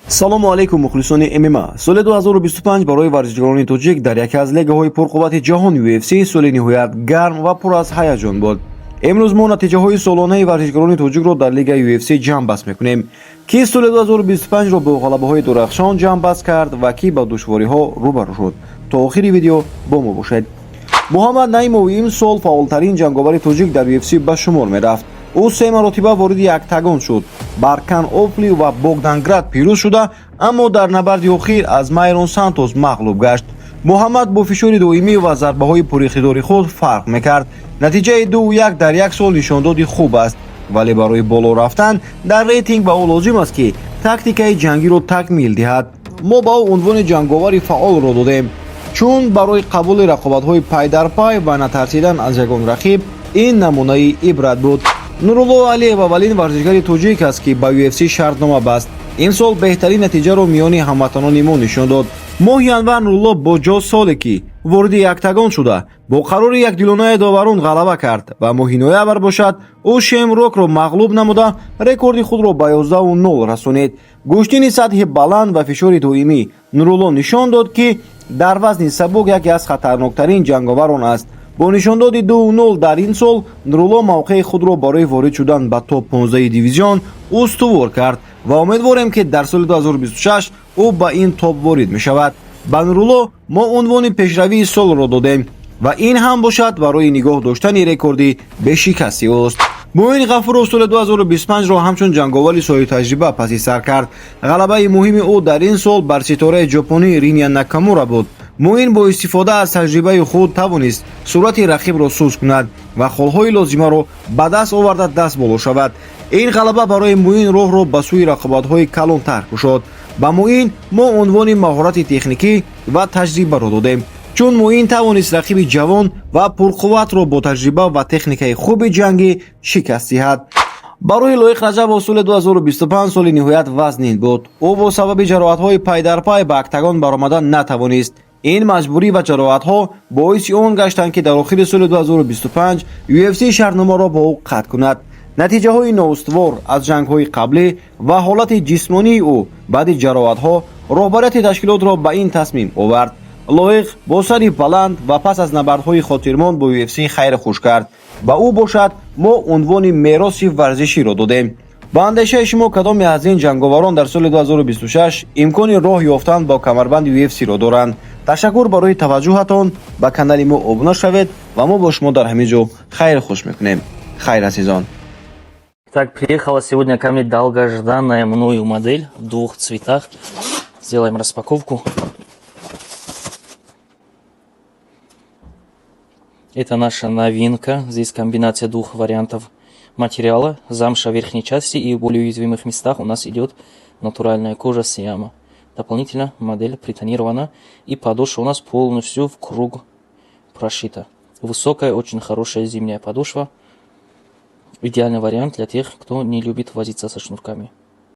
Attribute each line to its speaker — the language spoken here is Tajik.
Speaker 1: Салому алайкум, мухлисони ММА. Соли 2025 барои варзишгарони тоҷик дар яке аз лигаҳои пурқуввати ҷаҳон, UFC, соли ниҳоят гарм ва пур аз ҳаяҷон буд. Имрӯз мо натиҷаҳои солонаи варзишгарони тоҷикро дар лигаи UFC ҷамъбаст мекунем. Ки соли 2025-ро бо ғалабаҳои дурахшон ҷамъбаст кард ва кӣ ба душвориҳо рӯбарӯ шуд? То охири видео бо мо бошед. Муҳаммад Наимов ин сол фаъолтарин ҷанговари тоҷик дар UFC ба шумор мерафт. Ӯ се маротиба вориди октагон шуд, бар Кан Офли ва Богдан Град пирӯз шуда, аммо дар набарди охир аз Майрон Сантос мағлуб гашт. Муҳаммад бо фишори доимӣ ва зарбаҳои пуриқтидори худ фарқ мекард. Натиҷаи 2-1 дар як сол нишондоди хуб аст, вале барои боло рафтан дар рейтинг ба ӯ лозим аст, ки тактикаи ҷангиро такмил диҳад. Мо ба ӯ унвони ҷанговари фаъолро додем, чун барои қабули рақобатҳои пайдарпай ва натарсидан аз ягон рақиб ин намунаи ибрат буд. Нурулло Алиев аввалин варзишгари тоҷик аст, ки ба UFC шартнома баст. Имсол беҳтарин натиҷаро миёни ҳамватанони мо нишон дод. Моҳи январ Нурулло бо Ҷо Солики вориди октагон шуда, бо қарори якдилонаи доварон ғалаба кард ва моҳи ноябр бошад, ӯ Шем Рокро мағлуб намуда, рекорди худро ба 11-0 расонид. Гӯштини сатҳи баланд ва фишори доимӣ Нурулло нишон дод, ки дар вазни сабук яке аз хатарноктарин ҷанговарон аст. Бо нишондоди 2-0 дар ин сол Нурулло мавқеи худро барои ворид шудан ба топ 15 дивизион устувор кард ва умедворем, ки дар соли 2026 ӯ ба ин топ ворид мешавад. Ба Нурулло мо унвони пешравии солро додем ва ин ҳам бошад барои нигоҳ доштани рекорди бешикасти ӯст. Муин Ғафуров соли 2025-ро ҳамчун ҷанговари соҳибтаҷриба паси сар кард. Ғалабаи муҳими ӯ дар ин сол бар ситораи ҷопонӣ Риня Накамура буд. Муин бо истифода аз таҷрибаи худ тавонист суръати рақибро суст кунад ва холҳои лозимаро ба даст оварда, даст боло шавад. Ин ғалаба барои Муин роҳро ба сӯи рақобатҳои калонтар кушод. Ба Муин мо унвони маҳорати техникӣ ва таҷрибаро додем, чун Муин тавонист рақиби ҷавон ва пурқувватро бо таҷриба ва техникаи хуби ҷангӣ шикаст диҳад. Барои Лоиқ Раҷабов соли 2025 соли ниҳоят вазнин буд. Ӯ бо сабаби ҷароҳатҳои пайдарпай ба октагон баромадан натавонист. Ин маҷбурӣ ва ҷароҳатҳо боиси он гаштанд, ки дар охири соли 2025 UFC шартномаро бо ӯ қатъ кунад. Натиҷаҳои ноустувор аз ҷангҳои қаблӣ ва ҳолати ҷисмонии ӯ баъди ҷароҳатҳо роҳбарияти ташкилотро ба ин тасмим овард. Лоиқ бо сари баланд ва пас аз набардҳои хотирмон бо UFC хайру хуш кард. Ба ӯ бошад мо унвони мероси варзиширо додем. Ба андешаи шумо, кадоме аз ин ҷанговарон дар соли 2026 имкони роҳ ёфтан бо камарбанди UFC-ро доранд? Ташаккур барои таваҷҷӯҳатон. Ба канали мо обуна шавед ва мо бо шумо дар ҳамин ҷо хайру хуш мекунем. Хайр, азизон.
Speaker 2: Так, приехала сегодня ко мне долгожданная мною модель в двух цветах. Сделаем распаковку. Это наша новинка. Здесь комбинация двух вариантов материала. Замша в верхней части, и в более уязвимых местах у нас идет натуральная кожа Сиама. Дополнительно модель притонирована, и подошва у нас полностью в круг прошита. Высокая, очень хорошая зимняя подошва. Идеальный вариант для тех, кто не любит возиться со шнурками.